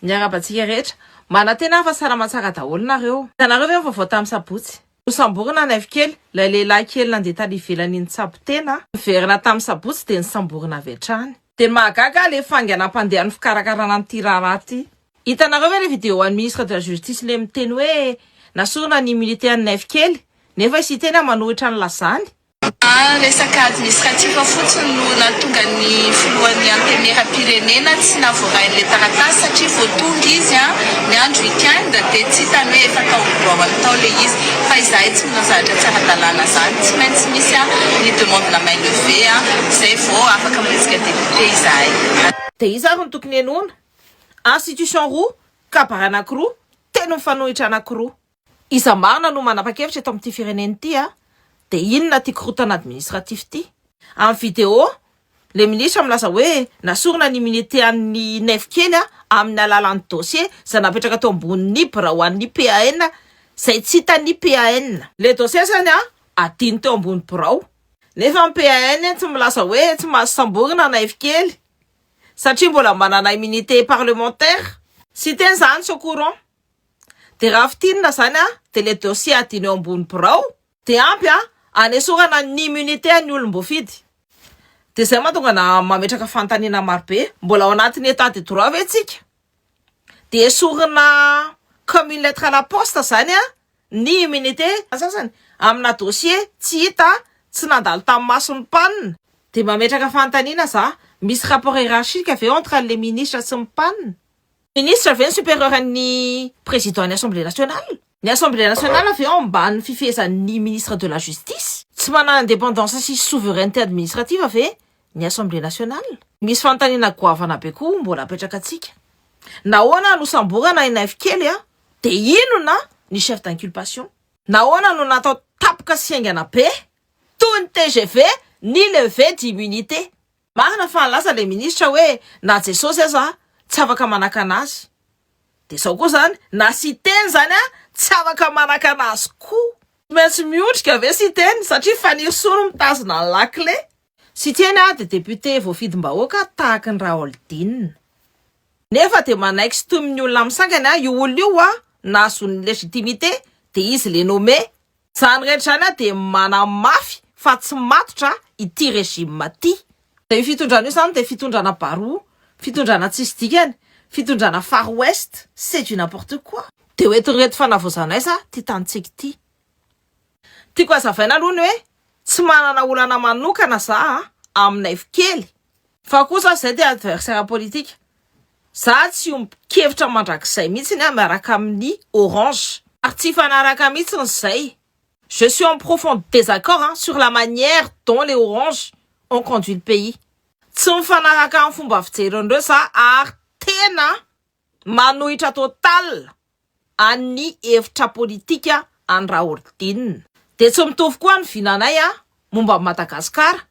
Miarahaba antsika rehetra. Manantena aho fa salama tsara daholo nareo. Hitanareo ve ny vaovao tamin'ny sabotsy? Nosamborina Naivo kely, ilay lehilahy kely nandeha tany ivelany nitsabo tena. Niverina tamin'ny sabotsy dia nosamborina avy hatrany. Dia ny mahagaga le fainganam-pandehan'ny fikarakarana an'ity raharaha ity. Hitanareo ve le vidéo an'ny ministre de la justice le miteny hoe nasorina ny immunité an'i Naivo kely nefa i Siteny manohitra ny lazany? Resaka administratif fotsiny no nahatonga ny filohan'ny Antenimierampirenena tsy nahavoarain'ilay taratasy satria vao tonga izy ny andro week-end dia tsy hitany hoe efa tao amin'ny biraony tao ilay izy. Fa izahay tsy manao zavatra tsy ara-dalàna izany. Tsy maintsy misy ny demande na main levée izay vao afaka manetsika député izahay. Dia iza ary no tokony henoina? Institution roa, kabary anankiroa, teny mifanohitra anankiroa. Iza marina no manapa-kevitra eto amin'ity firenena ity a? Dia inona ity korontana administratif ity? Amin'ny vidéo, le ministre milaza hoe nasorina ny immunité an'ny Nef kely amin'ny alalan'ny dossier izay napetraka teo ambonin'ny birao an'ny PAN izay tsy hitan'ny PAN. Le dossier zany a, adino teo ambony birao. Nefa ny PAN tsy milaza hoe tsy mahazo samborina Nef kely satria mbola manana immunité parlementaire. Siteny zany tsy au courant. De raha fintinina zany a, de le dossier adino eo ambony birao de ampy a anesorana ny immunité an'ny olom-boafidy. De zay mahatonga na mametraka fanontaniana maro be, mbola ao anatin'ny état de droit ve tsika? De esorina comme une lettre à la poste zany a ny immunité sasany amina dossier tsy hita, tsy nandalo tamin'ny mason'ny mpanina. De mametraka fanontaniana za, misy rapport hiérarchique ve entre le ministre sy ny mpanina? Ministre ve ny supérieur an'ny président ny assemblée nationale? Ny assemblée nationale ve ao ambany fifehezan'ny ministre de la justice? Tsy manana indépendance sy souveraineté administrative ve ny assemblée nationale? Misy fanontaniana goavana be koa mbola apetraka antsika. Nahoana no samborana i Naivo kely a? Dia inona ny chef d'inculpation? Nahoana no natao tapoka sy haingana be toy ny tgv ny levée d'immunité? Marina fa nilaza le ministra hoe na Jesosy aza tsy afaka manakana azy. De zao koa zany na Siteny zany a tsy afaka manakana azy koa. Tsy maintsy miondrika ve Siteny satria Fanirisoa no mitazona ny lakile. Siteny a de député voafidim-bahoaka tahaky ny Raholdina. Nefa de manaiky sy toy ny olona misangany a io olona io a nahazoany légitimité de izy le nommé. Izany rehetra izany dia manamafy fa tsy matotra ity régime ity. Dia io fitondrana io izany dia fitondrana baroa, fitondrana tsisy dikany, fitondrana far west, c'est du n'importe quoi. Dia ho entin'ireto fanavaozana aiza ity tanintsika ity? Tiako hazavaina aloha ny hoe tsy manana olana manokana za aminay kely fa kosa zay dia adversaire politique. Za tsy hiombon-kevitra mandrakizay mihitsiny aho miaraka amin'ny Orange. Ary tsy hifanaraka mihitsiny izay. Je suis en profond désaccord sur la manière dont les Orange ont conduit le pays. Tsy mifanaraka amin'ny fomba fijerin'ireo za ary tena manohitra total an'ny hevitra politika an'i Raholdina. Dia tsy mitovy koa ny vinanay momba an'i Madagasikara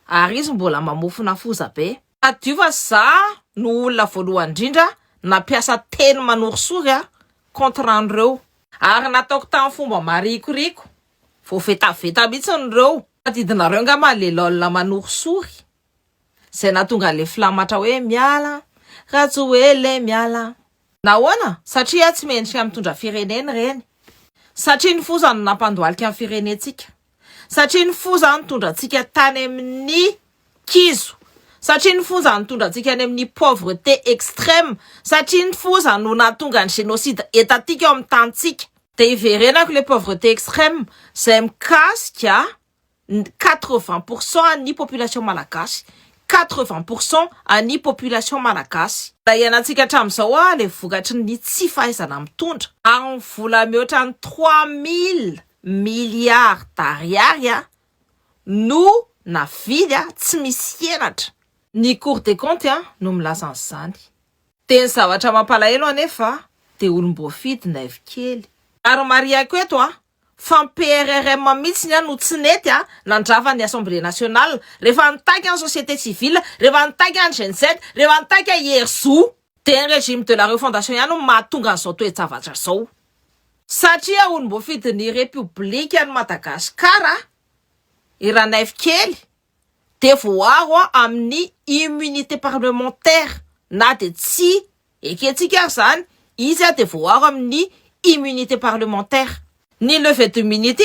ary izy mbola mamofona foza be. Tadidio fa za no olona voalohany indrindra nampiasa teny manorisory contre an'ireo. Ary nataoko tamin'ny fomba marikoriko. Voavetaveta mihitsy ireo. Tadidinareo angamba le lol manorisory izay nahatonga an'ilay filamatra hoe miala Rajoelina miala. Nahoana? Satria tsy mendrika mitondra firenena ireny. Satria ny foza no nampandohalika ny firenentsika. Satria ny foza nitondra antsika tany amin'ny kizo. Satria ny foza nitondra antsika any amin'ny pauvreté extrême. Satria ny foza no nahatonga ny génocide étatique eo amin'ny tanintsika. Dia hiverenako ilay pauvreté extrême izay mikasika 80% an'ny population malagasy. 80% an'ny population malagasy. Raha iainantsika hatramin'izao a le vokatry ny tsy fahaizana mitondra. Ary ny vola mihoatra ny 3000 milliards d'ariary a no navidy a tsy misy henatra. Ny cour des comptes a no milaza an'izany. Dia ny zavatra mampalahelo anefa dia olom-boafidy Naivo kely. Ary marihako eto a fa ny PRRM mihitsy no tsy nety nandrava ny assemblée nationale rehefa nitaky ny société civile, rehefa nitaky ny Gen Z, rehefa nitaky i Hery-Zo. Dia ny régime de la refondation ihany no mahatonga an'izao toe-javatra izao. Satria olom-boafidin'ny Repoblikan'i Madagasikara i Ranaivo kely dia voaaro amin'ny immunité parlementaire na dia tsy. Ekentsika ary zany izy de voaro amin'ny immunité parlementaire. Ny levée d'immunité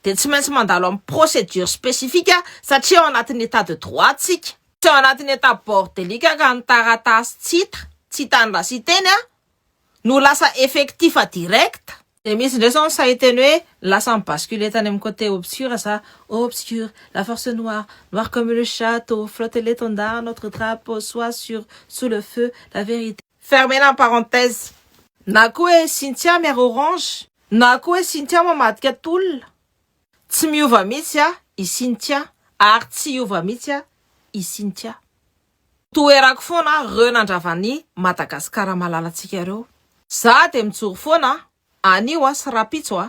de tsy maintsy mandalo amin'ny procédure spécifique, satria ao anatin'ny état de droit tsika, tsy ao anatin'ny état bordélique ka ny taratasy tsy hita, tsy hitany raha sy teny no lasa effectif direct. De misy indray zao ny sahiteny hoe lasa mibascule tany amin'ny côté obscur, ça obscur, la force noire, noire comme le château, flotte l'étendard, notre drapeau, soit sur sous le feu la vérité, fermena en parenthèse. Na koa hoe Cynthia miaro Orange, na koa hoe Cynthia mamadika tolona. Tsy miova mihitsy i Cynthia, ary tsy iova mihitsy i Cynthia. Toerako foana reo nandravany Madagasikara malalantsika reo. Za de mijoro foana anio sy rapitso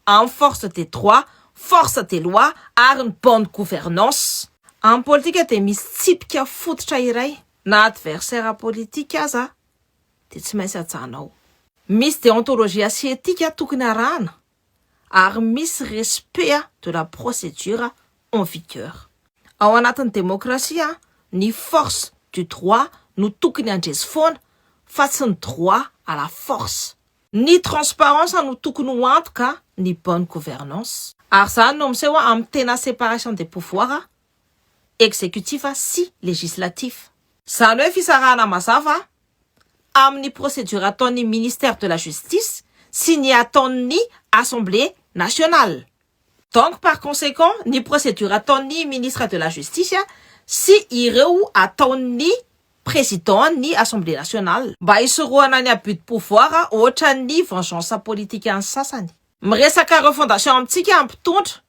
amin'ny force des droits, force des lois ary ny bonne gouvernance. Amin'ny politika de misy tsipika fototra iray, na adversaire politique aza de tsy maintsy ajanao. Misy déontologie sy éthique tokony arahana, ary misy respect de la procédure en vigueur. Ao anatin'ny démocratie, ny force du droit no tokony andresy foana, fa tsy ny droit à la force. Ny transparence no tokony ho antoka ny bonne gouvernance, ary zany no miseho amin'ny tena séparation des pouvoirs, exécutif sy législatif. Zany hoe fisarahana mazava amin'ny procédure ataon'ny ministère de la Justice sy ny ataon'ny Assemblée nationale. Donc par conséquent, ny procédure ataon'ny ministre de la Justice sy ireo ataon'ny président ny Assemblée nationale, mba hisorohana ny abus de pouvoir, ohatra ny vengeance politique any sasany. Miresaka refondation amintsika ampitondra,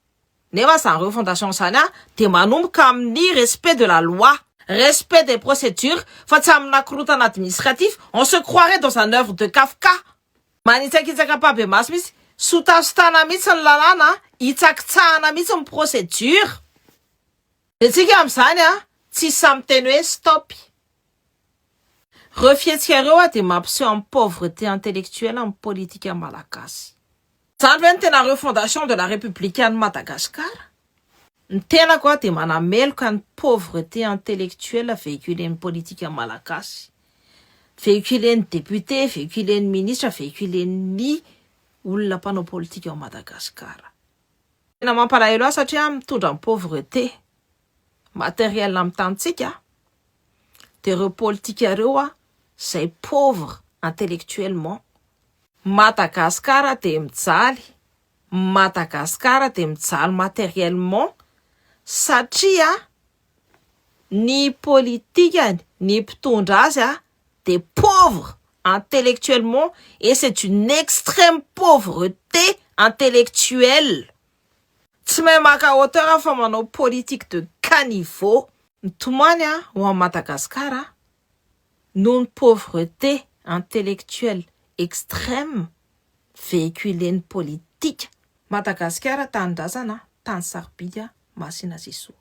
nefa zany refondation zany de manomboka amin'ny respect de la loi, respect des procédures, fa tsy amina korotana administratif. On se croirait dans un œuvre de Kafka. Manitsakitsaka mpabe maso mihitsy, sotasotana mihitsy ny lalàna, hitsakitsahana mihitsy ny procédure. De tsika am'izany tsy samy teny hoe stop. Reo fihetsika reo de mampiseho amin'ny pauvreté intellectuelle amin'ny politika malagasy. Zany ve ny tena refondation de la République any Madagasikara? Ny tenako de manameloka ny pauvreté intellectuelle véhiculen'ny politika malagasy, véhiculen'ny député, véhiculen'ny ministre, véhiculen'ny olona mpanao politika ao Madagasikara. Tena mampalahelo ahy, satria mitondra ny pauvreté matériel amin'ny tanitsika de reo politika reo zay pauvre intellectuellement. Madagasikara de mijaly, Madagasikara de mijaly matériellement, satria ny politikany, ny mpitondra azy de pauvre intellectuellement, et c'est une extrême pauvreté intellectuelle. Tsy mahay maka hauteur fa manao politique de caniveau. Mitomany ho an'i Madagasikara noho ny pauvreté intellectuelle extrême véhiculen'ny politika. Madagasikara tanindrazana, tany sarobidy, masina Jesoa.